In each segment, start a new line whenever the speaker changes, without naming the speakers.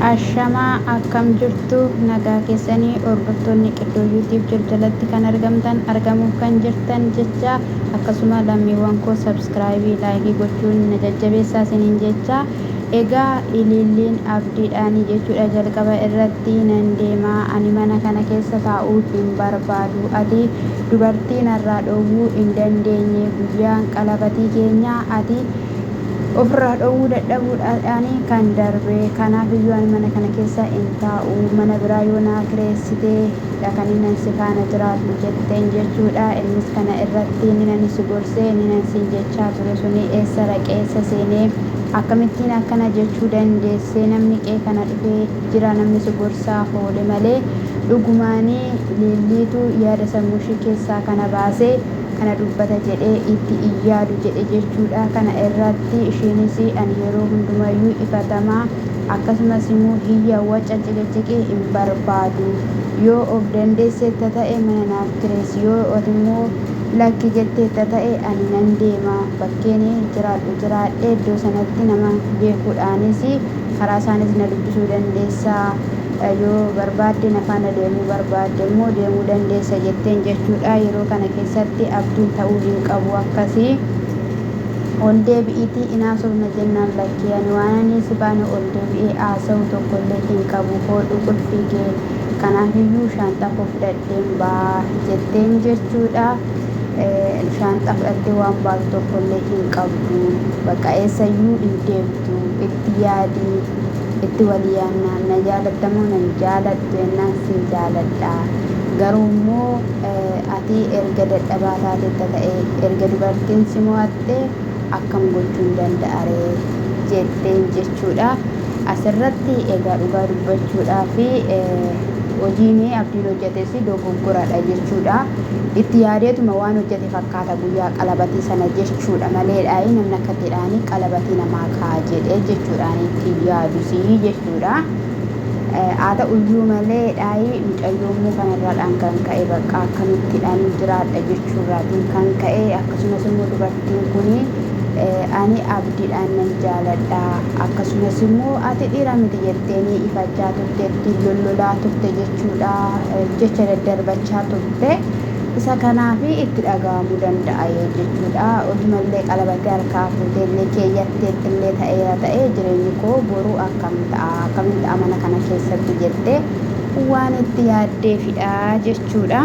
Ashamaa akkam jirtu nagaa keessanii hordoftoonni Qiddoo YouTube jaljalatti kan argamtan argamuuf kan jirtan jecha akkasuma lammiiwwan koo sabskraayibii laayikii gochuun na jajjabeessaa isiniin jecha egaa ililliin abdiidhaanii jechuudha jalqaba irratti nan deemaa ani mana kana keessa taa'uu hin barbaadu ati dubartii narraa dhoowwuu hin dandeenye guyyaan qalabatii keenyaa ati Ofirraa dhowwuu dadhabuudhaan kan darbe. Kanaaf iyyuu ani mana kana keessa hin taa'u. Mana biraa yoo naa kireessite dha kanin ani si faana jiraadhu jetteen jechuudha. Innis kana irratti innin ani si gorse, innin ani siin jechaa ture suni eessa dhaqe, eessa seenee, akkamittiin akkana jechuu dandeesse, namni qe'ee kana dhufee jira namni si gorsaa oole malee dhugumaani Liilliitu yaada sammuushii keessaa kana baasee kana dubbata jedhee itti hin yaadu jedhe jechuudha. Kana irratti ishiinis ani yeroo hundumayyuu ifatamaa akkasumas immoo hiyya waca ciqiciqii hin barbaadu. Yoo of dandeesseetta ta'e mana naaf kireessi. Yoo ati immoo lakki jetteetta ta'e ani nan deema. Bakkeen jiraadhu jiraadhee iddoo sanatti nama beekuudhaanis karaa isaanis na dubbisuu dandeessa. Yoo barbaadde na faana deemuu barbaadde immoo deemuu dandeessa jetteen jechuudha. Yeroo kana keessatti Abdiin ta'uu hin qabu akkasii. Ol deebi'iitii in haasofna jennaan lakkii ani waanani si faana ol deebi'ee haasa'u tokkollee hin qabu hoodhu qulfii kee kanaafiyyuu shaanxaa koo fudhadheen ba'a jetteen jechuudha. Shaanxaa fudhattee waan baatu tokkollee hin qabdu. Bakka eessayyuu hin deemtu itti yaadi. Itti walii yaannaan na jaalatta moo nan jaaladhu jennaan sin jaaladha. Garuu immoo ati erga dadhabaa taateetta ta'e, erga dubartiin si mo'atte akkam gochuun danda'a ree? jetteen jechuudha. Asirratti egaa dhugaa dubbachuudhaaf hojiin Abdiin hojjetes dogoggoradha jechuudha. Itti yaadeetuma waan hojjete fakkaata guyyaa qalabatii sana jechuudha maleedha namni akka jedhaani qalabatii namaa kaa jedhee jechuudhaan itti hin yaadusii jechuudha. Haa ta'uyyuu malee dhaayi mucayyoommoo kanarraadhaan kan ka'e bakka akkamittiidhaan jiraadha jechuurraatiin kan ka'e akkasumas immoo dubartiin kun ani abdiidhaan nan jaaladha akkasumas immoo ati dhiira miti jetteenii ifachaa turte ittiin lollolaa turte jechuudha jecha daddarbachaa turte. Isa kanaaf itti dhaga'amuu danda'a jechuudha. Otumallee qalabatee harkaa fuuteellee keeyyatteettillee ta'eera ta'ee jireenyi koo boru akkam ta'a akkamiin ta'a mana kana keessatti jettee waan itti yaaddeefidha jechuudha.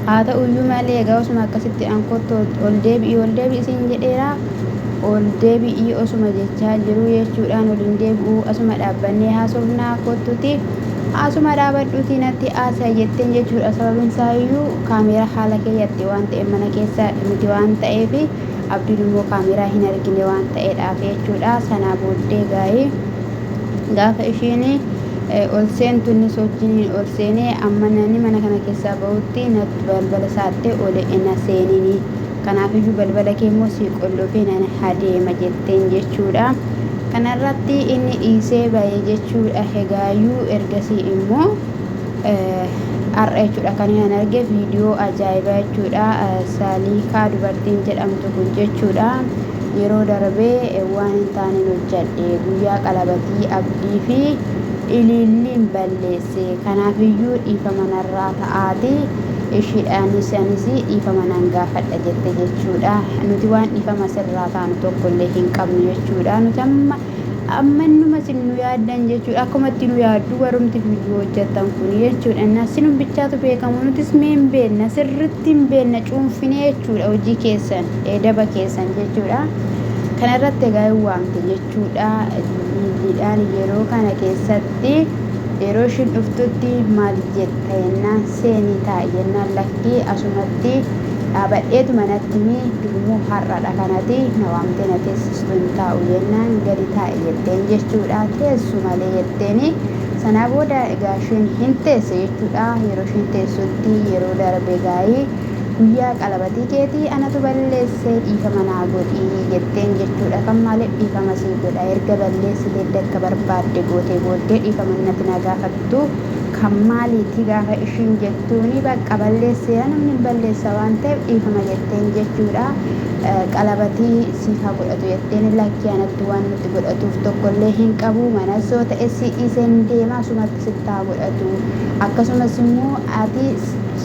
Haa ta'uyyuu malee egaa osuma akkasitti an kottu ol deebi'i ol deebi'i siin jedheera. Ol deebi'i osuma jechaa jiru jechuudhaan ol hin deebi'u asuma dhaabbannee haasofnaa kottuti. Asuma dhaabadhuutii natti haasa'i jetteen jechuudha. Sababiin isaa iyyuu kaameeraa haala keeyyatte waan ta'eef mana keessa miti waan ta'eef abdiin immoo kaameeraa hin argine waan ta'eedhaaf jechuudha. Sanaa booddee gaa'ii gaafa ishiin ol seentu innis wajjiniin ol seenee amma nani mana kana keessaa bahutti natti balbala saattee ol ina seenini. Kanaafiyyuu balbala kee immoo sii qollofee nan adeema jetteen jechuudha. Kanarratti inni dhiisee bahe jechuudha. Egaayyuu ergasii immoo har'a jechuudha kan inni arge viidiyoo ajaa'ibaa jechuudha. Saaliikaa dubartiin jedhamtu kun jechuudha. Yeroo darbee waan hin taaneen hojjedhe guyyaa qalabatii abdii fi iliilliin balleesse. Kanaafiyyuu dhiifama narraa ta'aati ishiidhaanis anis dhiifama nan gaafadha jette jechuudha. Nuti waan dhiifama sirraa taanu tokkollee hin qabnu jechuudha. Nuti amma ammannuma isin nu yaaddan jechuudha. Akkuma itti nu yaaddu warrumti viidiyoo hojjettan kun jechuudha. Innaa sinum bichaatu beekamu nutis mee hin beekna sirritti hin beekna cuunfinee jechuudha hojii keessan daba keessan jechuudha. Kana irratti egaa hin waamte jechuudha. Liilliidhaan yeroo kana keessatti yeroo ishiin dhuftutti maal jetta jennaan seenii taa'i jennaan lakkii asumatti dhaabadheetuma natti himi durummoo har'adha kanati na waamtee na teessistu hin taa'u jennaan gadi taa'i jetteen jechuudha teessu malee jetteeni sanaa booda egaa isheen hin teesse jechuudha yeroo isheen teessutti yeroo darbe gaa'ii guyyaa qalabatii keetii anatu balleesse dhiifama naa godhi jetteen jechuudha kan maaliif dhiifama sii godha erga balleessitee dakka barbaadde gootee booddee dhiifama natti na gaafattu kan maaliiti gaafa ishiin jettuuni bakka balleesseera namni hin balleessa waan ta'eef dhiifama jetteen jechuudha. Qalabatii siif haa godhatu jetteen, lakkii anatti waan nutti godhatuuf tokkollee hin qabu, manas yoo ta'e si dhiiseen deema, asumatti sitti haa godhatu. Akkasumas immoo ati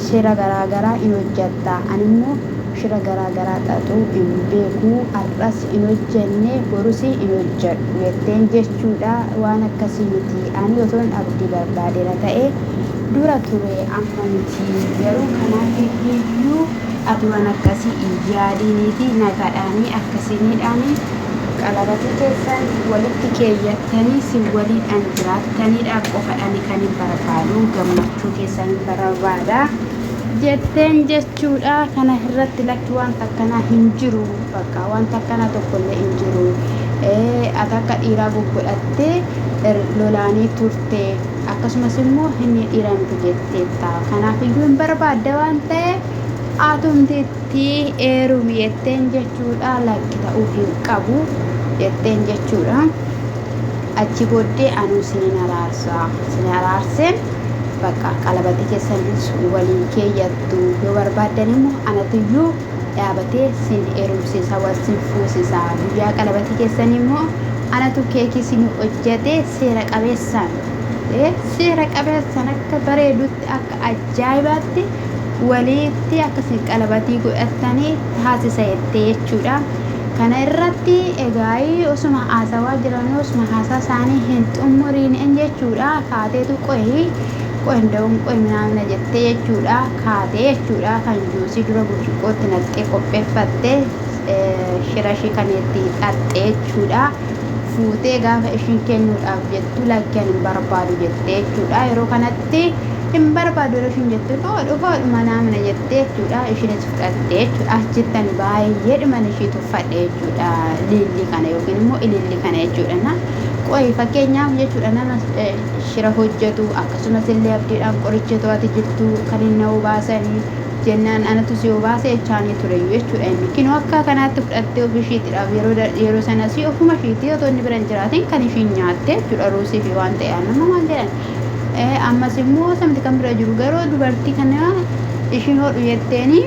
shira garaagaraa hin hojjatta, ani immoo shira garaagaraa xaxuu hin beeku, har'as hin hojjenne, borus hin hojjedhu jetteen jechuudha. Waan akkasii miti, ani otoon abdii barbaadeera ta'e dura ture, amma miti garuu. Kanaaf iyyuu ati waan akkasii hin yaadiniiti, nagaadhaanii akkasiniidhaanii qalabatii keessan walitti keeyyattanii si waliidhaan jiraattaniidha qofadhaan kan hin barbaadu, gammachuu keessan hin barbaada jetteen jechuudha. Kana irratti lakki wanta akkanaa hin jiru, bakka wanta akkanaa tokkollee hin jiru. Ati akka dhiiraa goggodhattee lolaanii turte, akkasumas immoo inni dhiira miti jetteetta, kanaaf iyyuu hin barbaadda waan ta'eef atumtitti heerumi jetteen jechuudha. Lakki ta'uu hin qabu jetteen jechuudha. Achi booddee anuu sinin araarsa, sin araarseen bakka qalabatii keessanis waliin keeyyattu, yoo barbaaddan immoo anatuyyuu dhaabatee sin heerumsiisa, wal sin fuusisa. Guyyaa qalabatii keessan immoo anatu keekii sin hojjate, seera qabeessaan, seera qabeessaan akka bareedutti, akka ajaa'ibaatti walitti akkasiin qalabatii godhatanii taasisa jettee jechuudha. Kana irratti egaa osuma haasawaa jiran, osuma haasaa isaanii hin xumuriin jechuudha, kaateetu qoyi qoyi qoyi minaamina jettee jechuudha, kaatee jechuudha. Kan juusii dura burcuqqootti naqxee qopheeffattee shira ishee kan itti xaxxee jechuudha. Fuutee gaafa ishiin kennuudhaaf jettu, lakki ani hin barbaadu jettee jechuudha. Yeroo kanatti hin barbaadu yeroo ishiin jettu, hodhu hodhu manaamina jettee jechuudha. Ishiinis fudhattee jechuudha. Achitti ani baay'ee dhuman ishii tuffadhe jechuudha. Lilli kana yookiin immoo ililli kana jechuudha. Qoyi fakkeenyaaf jechuudha, nama shira hojjetu, akkasumas illee abdiidhaan qoricha to'ati jirtu kan inni obaasanii jennaan anatu si obaase jechaanii tureyyuu jechuudha. Inni kinoo akka kanaatti fudhattee ofii ishiitiidhaaf yeroo sanas ofuma ishiitii otoo inni bira hin jiraatin kan ishiin nyaatte jechuudha, ruusii fi waan ta'e nama maal jedhan. Ammas immoo samti kan bira jiru garuu dubartii kana ishiin hodhu jetteeni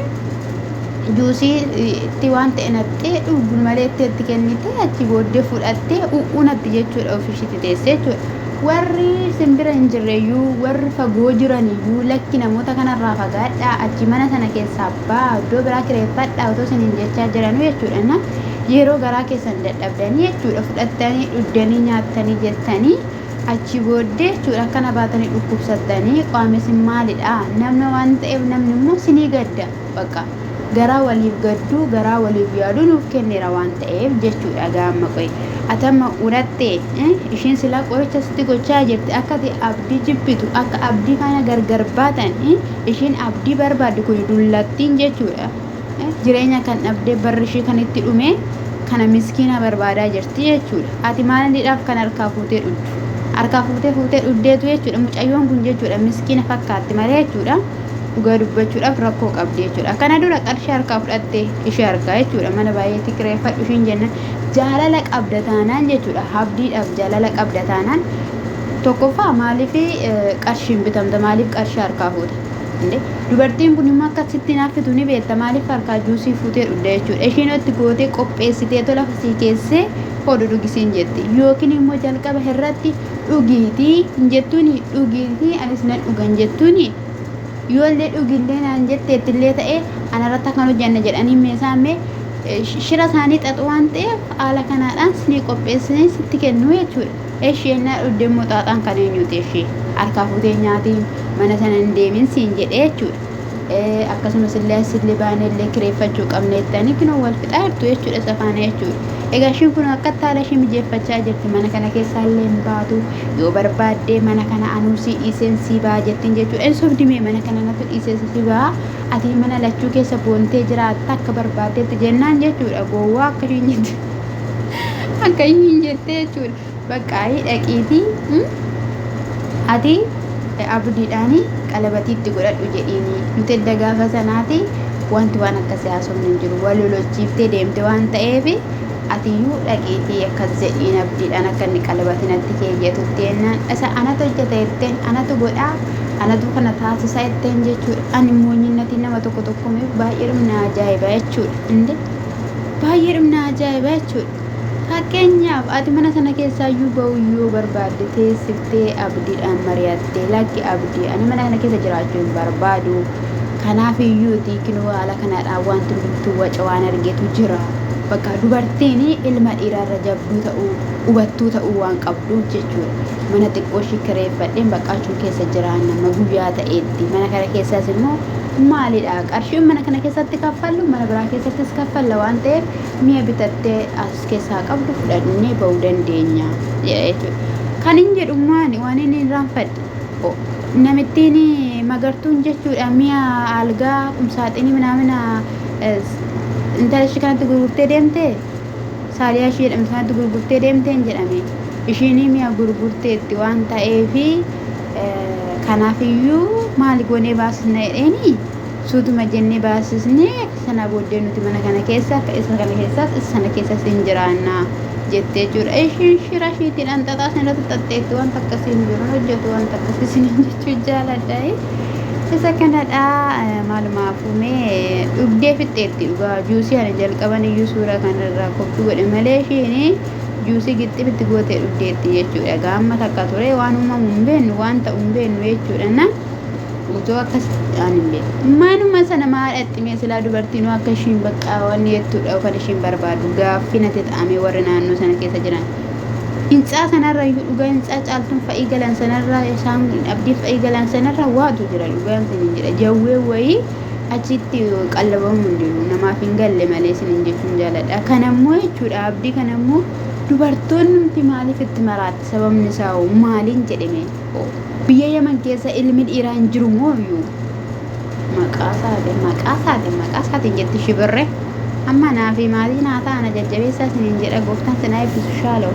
juusii itti waan ta'e naqxee dhugdu malee itti kennite, achi booddee fudhattee u'unatti jechuudha, ofii ishiitti teessee jechuudha. Warri simbira hin jirreyyuu, warri fagoo jiraniyyuu, lakki namoota kanarraa fagaadhaa, achi mana sana keessaa baa, iddoo biraa kireeffadhaa otoo isiniin jechaa jiranuu jechuudha. Yeroo garaa keessan dadhabdanii jechuudha, fudhattanii dhuddanii nyaattanii jettanii achi booddee jechuudha akkana baatanii dhukkubsattanii, qaamni maalidha namni waan ta'eef, namni immoo sinii gadda. Bakka garaa waliif gadduu, garaa waliif yaaduu nuuf kenneera waan ta'eef jechuudha. Gaamma qoy atama urattee ishiin silaa qoricha sitti gochaa jirti, akka ati abdii jibbitu, akka abdii faana gargar baatan ishiin abdii barbaaddu kun dullattiin jechuudha. Jireenya kan dhabdee barri ishii kan itti dhume kana miskiina barbaadaa jirti jechuudha. Ati maaliidhaaf kan harkaa fuutee dhuddu? Harkaa fuutee fuutee dhuddeetu jechuudha. Mucayyoon kun jechuudha miskiina fakkaatti malee jechuudha. Dhugaa dubbachuudhaaf rakkoo qabdi jechuudha. Kana dura qarshii harkaa fudhattee ishee harkaa jechuudha. Mana baay'eetti kireeffadhu ishiin jenna. Jaalala qabda taanaan jechuudha. Abdiidhaaf jaalala qabda taanaan, tokkoffaa maaliif qarshiin bitamta? Maaliif qarshii harkaa fuuta? Dubartiin kun immoo akkasitti naaffitu ni beekta. Maaliif harkaa juusii fuutee dhugda jechuudha? Ishiin itti gootee qopheessitee tola sii keessee hodhu dhugisiin jetti. Yookiin immoo jalqaba irratti dhugiitii hin jettuuni, dhugiitii anis nan dhugan jettuuni. Yoo illee dhugillee naan jetteettillee ta'e, anarratti akkan hojjanna jedhanii meesaammee shira isaanii xaxu waan ta'eef, haala kanaadhaan sinii qopheessanii sitti kennu jechuudha. Ishee na dhugde immoo xaaxaan kan eenyuti? Ishee harkaa fuutee nyaatiin mana sana hin deemin siin jedhee jechuudha. Akkasumas illee asillee baanee illee kireeffachuu qabna jettanii kinoo wal fixaa jirtu jechuudha isa faana jechuudha. Egaa ishiin kun akka haala ishee mijeeffachaa jirti, mana kana keessaa illee hin baatu, yoo barbaaddee mana kana anuu si dhiiseen si ba'a jettiin jechuudha. Inni sobdimee mana kana natu dhiisee si ba'a, ati mana lachuu keessa boontee jiraatta akka barbaaddeetti jennaan jechuudha, gowwaa akka ishiin jette, akka ishiin jettee jechuudha. Bakka dhaqiitii ati abdiidhaani qalabatiitti godhadhu jedhiini. Nuti edda gaafa sanaati wanti waan akkasii haasofni hin jiru, wal lolochiiftee deemte waan ta'eef, atiyyuu dhaqiitii akkas jedhiin, abdiidhaan akka inni qalabatii natti keeyyatutti jennaan, isa anatu hojjeta jetteen, anatu godhaa, anatu kana taasisa jetteen jechuudha. Ani moonyinnatiin nama tokko tokko baay'ee na ajaa'iba jechuudha. Inde Baay'ee dhumna ajaa'iba jechuudha. Fakkeenyaaf ati mana sana keessaayyuu ba'uu yoo barbaadde teessiftee abdiidhaan mari'attee, lakki abdii, ani mana kana keessa jiraachuu hin barbaadu. Kanaaf iyyuuti kinoo haala kanaadhaan wanti hundumtuu waca waan argeetu jira. Bakka dubartiin ilma dhiiraarra jabduu ta'uu, hubattuu ta'uu waan qabduuf jechuudha. Mana xiqqoo ishii kireeffadheen bakka achuma keessa jiraanna amma guyyaa ta'etti. Mana kana keessaas immoo maalidha, qarshiin mana kana keessatti kaffallu mana biraa keessattis kaffalla waan ta'eef mi'a bitattee as keessaa qabdu fudhannee ba'uu dandeenya jedha jechuudha. Kan hin jedhu maani waan inni irraanfadhe, namittiin magartuun jechuudha, mi'a algaa, qumsaaxinii minaamina intala ishii kanatti gurgurtee deemte, saaliyaa ishii jedhamtu sanatti gurgurtee deemteen jedhame. Ishiin mi'a gurgurteetti waan ta'eefi kanaafiyyuu maali goonee baasisna jedheeni, suutuma jennee baasisnee sana booddee nuti mana kana keessa akka isa kana keessaas isa sana keessas hin jiraanna jettee jechuudha. Ishiin shira ishiitiin anxaxaa isin irratti xaxxeetti, wanta akkasii hin jiru, hojjetu wanta akkasii isiniin jechuu jaaladha. Isa kanadha, maalumaafuu mee dhugdee fixxeetti dhugaa juusii. Ani jalqaban iyyuu suuraa kanarraa koppii godhe malee ishiin juusii gixximitti gootee dhugdeetti jechuudha. Gaamma takka ture waan uumamu hin beeknu, waan ta'u hin beeknu jechuudha. Na otoo akkas aan hin beeknu. Manuma sana maal dhaxximee silaa dubartiinuu akka ishiin bakka wanni jettuudha kan ishiin barbaadu gaaffii natti ta'amee warri naannoo sana keessa jiran. Hintsaa sanarra iyyuu dhugaa, hintsaa caaltuun fa'ii galan sanarra, isaan abdii fa'ii galan sanarra waatu jira, dhugaan isiniin jedha. Jawwee wayii achitti qallabamuu hin jiru, namaaf hin galle malee isiniin jechuun jaaladha. Kanammoo jechuudha, abdii kanammoo dubartoonni maaliif itti maraatti, sababni isaa hoo maaliin jedhame? Biyya Yaman keessa ilmi dhiiraa hin jiru moo iyyuu? Maqaa isaatiin, maqaa isaatiin, maqaa isaatiin jetti shibirree. Amma naa fi maatii naa ta'ana jajjabeessaa isiniin jedha, gooftaan sinaa eebbisu, shaaloo.